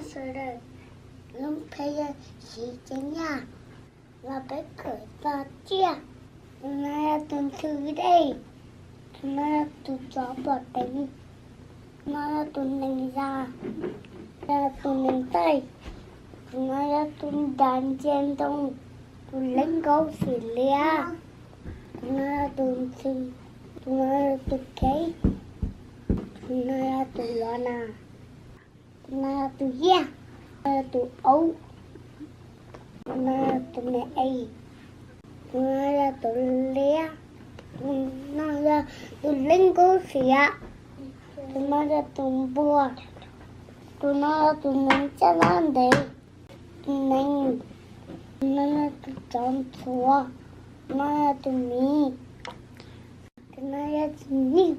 Sawv daws, lub peb yog siv ceev yaj los peb kawm txog tsiaj. Tus no yog tus ntxhw dej, tus no yog tus tsov pom teev, tus no yog tus nees zas, yog tus nees txaij, tus no yog tus nras ntsia ntoo, tus leeb nkaub xim liab, tus no yog tus ntxhw, tus no yog tus kev, tus no yog tus lov nas, tus no yog tus yiaj, tus no yog tus aub, tus no yog tus me es, tus no yog tus liab, tus no yog tus leeb nkaub xim, tus no yog tus npua, tus no yog tus nees caj dab ntev, tus nees, tus no yog tus tsov ntxhuav, tus no yog tus miv, tus no yog tus nyuj,